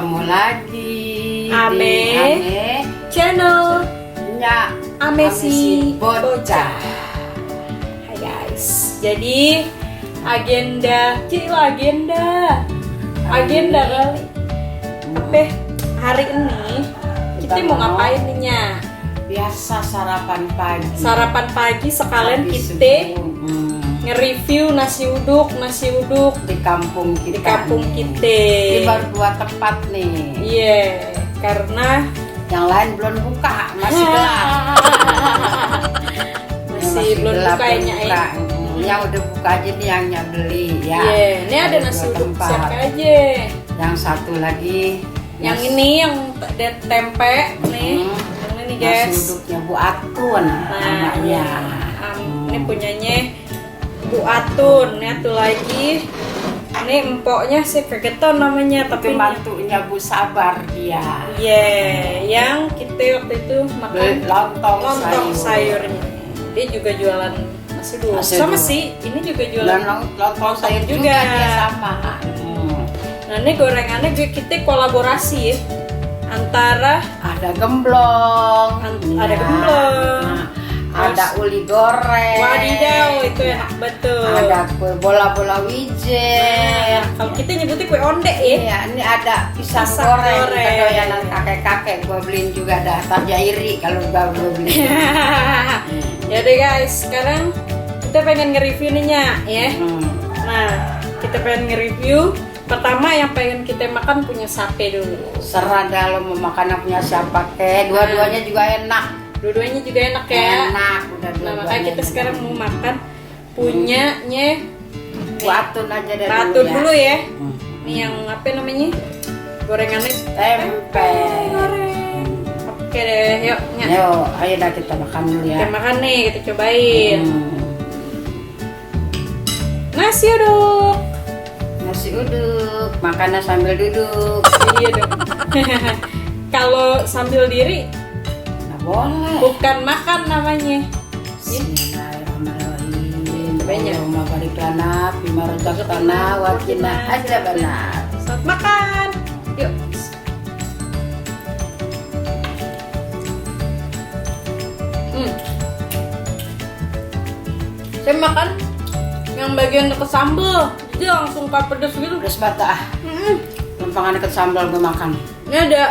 Ketemu lagi Ame channel ya Amesi Bocah. Hai guys, jadi agenda kali apa hari ini kita mau ngapain nih Nya? Biasa sarapan pagi sekalian habis kita subuh. nge-review nasi uduk Di kampung kita kita. Ini baru 2 tempat nih. Iya, karena Yang lain belum buka, masih gelap. masih belum buka ya Nya ya. Yang udah buka aja nih yang beli ya. Iya, ini ada nasi 2 uduk tempat. siapa aja. Yang satu lagi Yang ini yang tempe nih. Yang ini guys. nasi uduknya Bu Atun namanya. Ini punyanya Bu Atun. Ini satu lagi. Ini empoknya sih kegeton namanya, Tapi tapi mantunya Bu Sabar dia. iya, yang kita waktu itu makan lontong sayurnya. Dia juga jualan nasi uduk. Nasi Sama uduk. sih, ini juga Dan jualan. lontong sayur juga juga. dia sama. Nah, ini gorengannya juga kita kolaborasi ya. Antara Ada gemblong, ada ya. gemblong. Nah, ada uli goreng. wadidaw, itu enak betul. Ada kue bola-bola wijen. Nah, kalau kita nyebutnya kue ondek ya. Iya, ini ada pisang Pisang goreng, goreng. kedoyanan kakek-kakek. Gua beliin juga ada tajairi kalau gua beli. Ya deh guys, sekarang kita pengen nge-review nih Nya, ya. Nah, kita pengen nge-review. Pertama yang pengen kita makan punya sate dulu. Serah dah lo mau makan yang punya siapa kek. Dua-duanya juga enak. Dua-duanya juga enak ya. Enak, udah Nah, dua-duanya. makanya kita enak. sekarang mau makan punyanya Bu Atun aja deh Ratu dulu ya. Hmm. Ini yang apa namanya? Gorengannya Tempe. goreng. Oke deh, yuk Nya. Yuk, ayo dah kita makan dulu ya. Kita makan nih, kita cobain. Nasi uduk. Nasi uduk, makannya sambil duduk. Iya dong. Kalau sambil diri Nggak boleh. bukan makan namanya. Bismillahirrahmanirrahim. Cobain ya. Allahumma barik lana bima razaqtana wa qina adzabannar. Selamat makan. Yuk. Saya makan yang bagian deket sambal, dia langsung kayak pedes gitu. Pedes bata ah. Lempangan deket sambal gue makan. Ini ada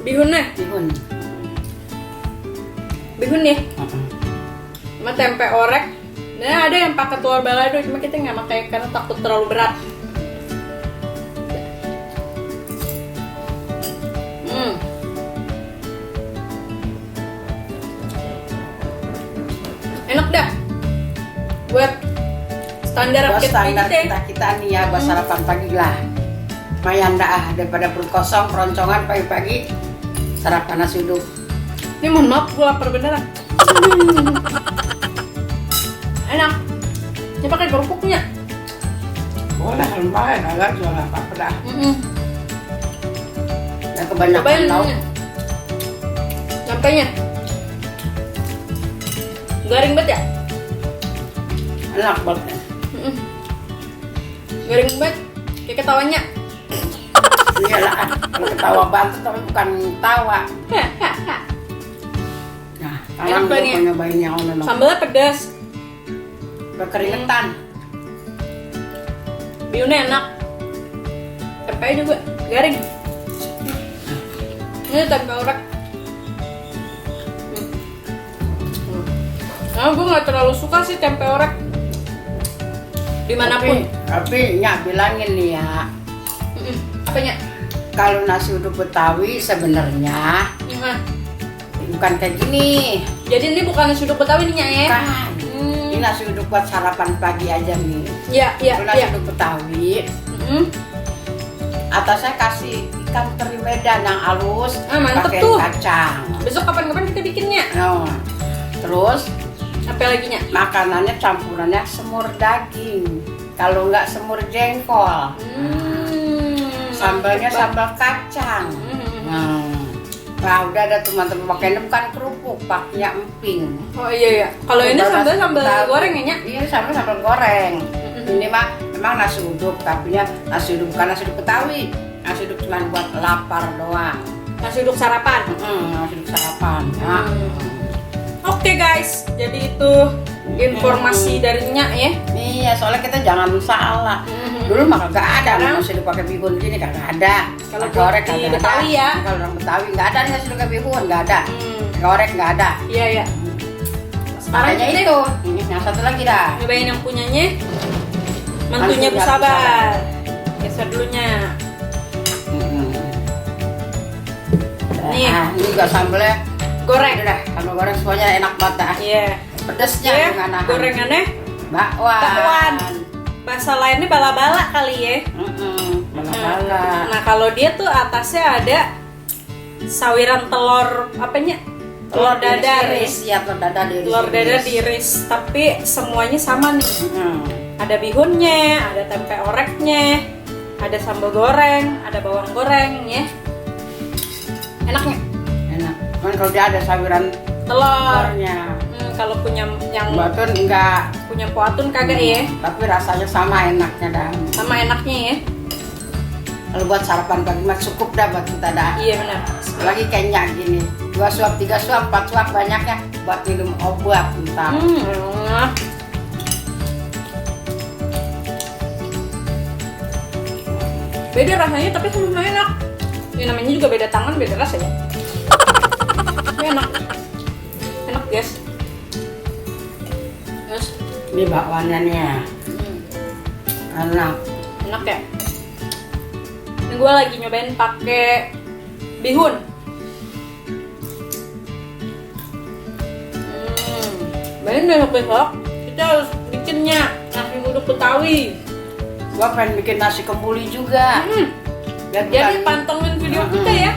bihunnya, bihun ya, sama tempe orek. Nah ada yang pakai telur balado, cuma kita nggak pakai karena takut terlalu berat. Enak dah. Buat standar Buat rakyat standar kita. kita nih ya buat sarapan pagi lah. Lumayan dah ah, daripada perut kosong keroncongan pagi-pagi sarapan nasi uduk. Ini mohon maaf, gue lapar beneran. Enak. Ini pakai kerupuknya. Boleh lumayan agak juga nggak apa-apa dah. Dan kebanyakan Cobain lauk. sampainya. Garing banget ya? Enak banget. Garing banget. Kayak ketawanya. Iyalah, kalau ketawa bantu tapi bukan tawa. Nah, sekarang Enak gue banget. mau nyobain yang ono. Sambalnya pedas. Berkeringetan. Bihunnya enak. Tempenya juga garing. Ini tempe orek. Nah, gue nggak terlalu suka sih tempe orek. Dimanapun. Tapi Nyak bilangin nih ya, Apanya? kalau nasi uduk Betawi sebenarnya bukan kayak gini. Jadi ini bukan nasi uduk Betawi nih Nya ya? Bukan. Ini nasi uduk buat sarapan pagi aja nih. Iya, iya, Itu nasi iya. uduk Betawi. Atasnya kasih ikan teri Medan yang halus, Mantep pakai tuh. kacang. Besok kapan-kapan kita bikinnya. Nah, terus Apa lagi Nya? makanannya campurannya semur daging. Kalau nggak semur jengkol. Sambalnya sambal kacang. Nah, udah ada teman-teman pakainya bukan kerupuk, pakainya emping. Oh iya ya. Kalau ini sambal goreng ya Nya? Iya, sambal goreng. Ini mah emang nasi uduk, tapi nasi uduk bukan nasi uduk Betawi. nasi uduk cuma buat lapar doang. Nasi uduk sarapan. Nasi uduk sarapan. Ya. Oke guys, jadi itu informasi dari Nyak ya. Iya, soalnya kita jangan salah. Dulu mah kagak ada nasi uduk pakai bihun gini, kagak ada. Kalau Goreng di kagak Betawi ada. ya. Kalau orang Betawi nggak ada nasi uduk pakai bihun, nggak ada. Goreng nggak ada. Iya ya. Sekarang Makanya kita itu. Ini yang satu lagi dah. nyobain yang punyanya. Mantunya Mantunya Bu Sabar. Geser dulunya. Nih. Nah, ini juga sambelnya Goreng. udah, sambal goreng semuanya enak banget dah. Iya. Pedesnya Ya, juga nahan. gorengannya Bakwan. bakwan. Bahasa lainnya bala-bala kali ya. Bala-bala. Nah, kalau dia tuh atasnya ada sawiran telur apanya? Telur dadar. diiris, ya telur dadar diiris. Telur dadar diiris, tapi semuanya sama nih. Ada bihunnya, ada tempe oreknya, ada sambal goreng, ada bawang goreng ya. Enaknya Enak. Cuman kalau dia ada sawiran telur. telurnya. Kalau punya yang Batun enggak. punya Poatun kagak ya. Tapi rasanya sama enaknya dah. Sama enaknya ya. Kalau buat sarapan pagi mah cukup dah buat kita dah. Iya benar. Lagi kayaknya gini. 2 suap, 3 suap, 4 suap banyaknya buat minum obat entar. Beda rasanya tapi sama enak. Ini namanya juga beda tangan, beda rasa ya. Ini enak. Enak guys. Terus Ini bakwannya nih ya. Enak. enak ya. Ini gue lagi nyobain pakai bihun. Besok kita harus bikinnya nasi uduk Betawi. Gua pengen bikin nasi kembuli juga. Biar Jadi bukan- pantengin video kita ya.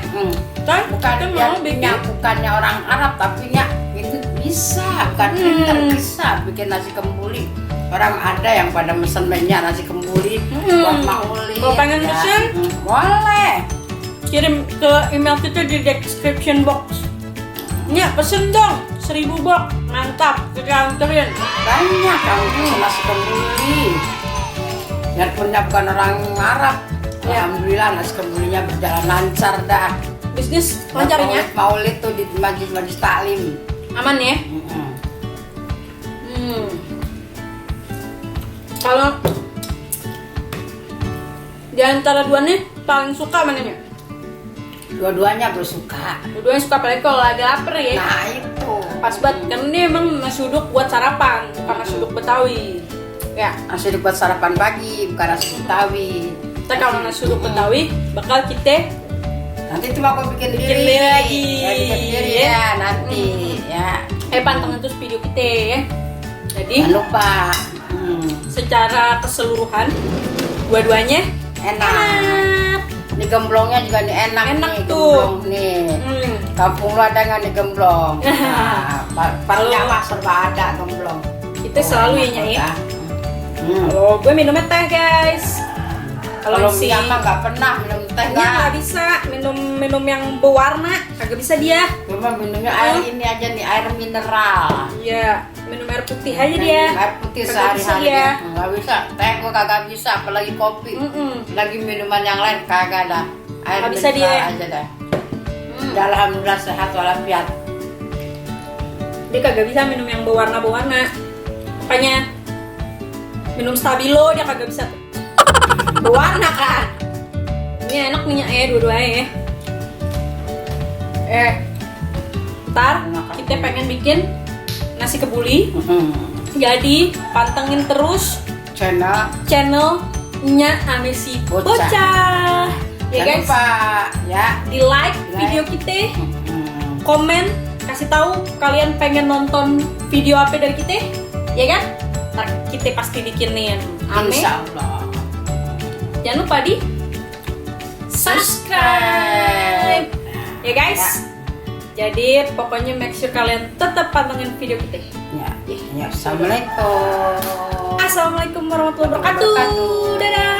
Kan Bukan kita dia mau bikin bukannya orang Arab, tapi itu bisa, bukan pinter bisa bikin nasi kembuli. Orang ada yang pada mesen banyak nasi kembuli buat maulid. Kalau pengen pesen? Boleh. kirim ke email kita di description box. Nya pesen dong 1000 box, mantap, kita anterin. Banyak kamu nasi kembuli. Biarpun dia bukan orang Arab, Ya. alhamdulillah nasi kembulinya berjalan lancar dah. Bisnis lancarnya Maulid tuh di majlis-majlis taklim. aman ya. Kalau di antara duanya paling suka mananya? Dua-duanya gue suka. Dua-duanya suka, apalagi kalau lagi lapar ya. Nah itu Pas banget, karena ini emang nasi uduk buat sarapan, bukan nasi uduk Betawi. Ya, nasi uduk buat sarapan pagi, bukan nasi Betawi. kita kalau nasi uduk Betawi bakal kita Nanti cuma aku bikin Bikin diri diri lagi. Ya, bikin diri ya nanti ya. pantengin terus video kita ya. Jadi Jangan lupa. secara keseluruhan dua-duanya Enak. enak. Ini gemblongnya juga nih enak, Enak nih, tuh. gemblong nih. Kampung lu ada nggak nih gemblong? Nah, paling Kalau- apa serba ada gemblong. Kita selalu ya enak Nyai. banget. Kalau gue minumnya teh guys. Kalau si Mia mah nggak pernah minum teh Nya nggak bisa minum yang berwarna, kagak bisa dia. Cuma minumnya air ini aja nih, air mineral. Iya, minum air putih aja dia. Air putih Kagak bisa sehari-hari dia. nggak bisa. Teh gua kagak bisa, apalagi kopi. Lagi minuman yang lain kagak ada. Air Nggak bisa mineral dia. aja dah. Alhamdulillah sehat walafiat. Dia kagak bisa minum yang berwarna-berwarna. Makanya minum Stabilo dia kagak bisa tuh. Berwarna kan. Ini enak nih ya dua-duanya ya. Ntar kita pengen bikin nasi kebuli. Jadi pantengin terus channelnya Amesi Bocah. Ya Jangan guys, lupa ya. di like video kita, komen, kasih tahu kalian pengen nonton video apa dari kita, ya kan? Ntar kita pasti bikinin. Amin. Insya Allah. Jangan lupa di subscribe, ya guys. Jadi pokoknya make sure kalian tetap pantengin video kita. Ya, ya. Assalamualaikum. Assalamualaikum warahmatullahi wabarakatuh. Dadah.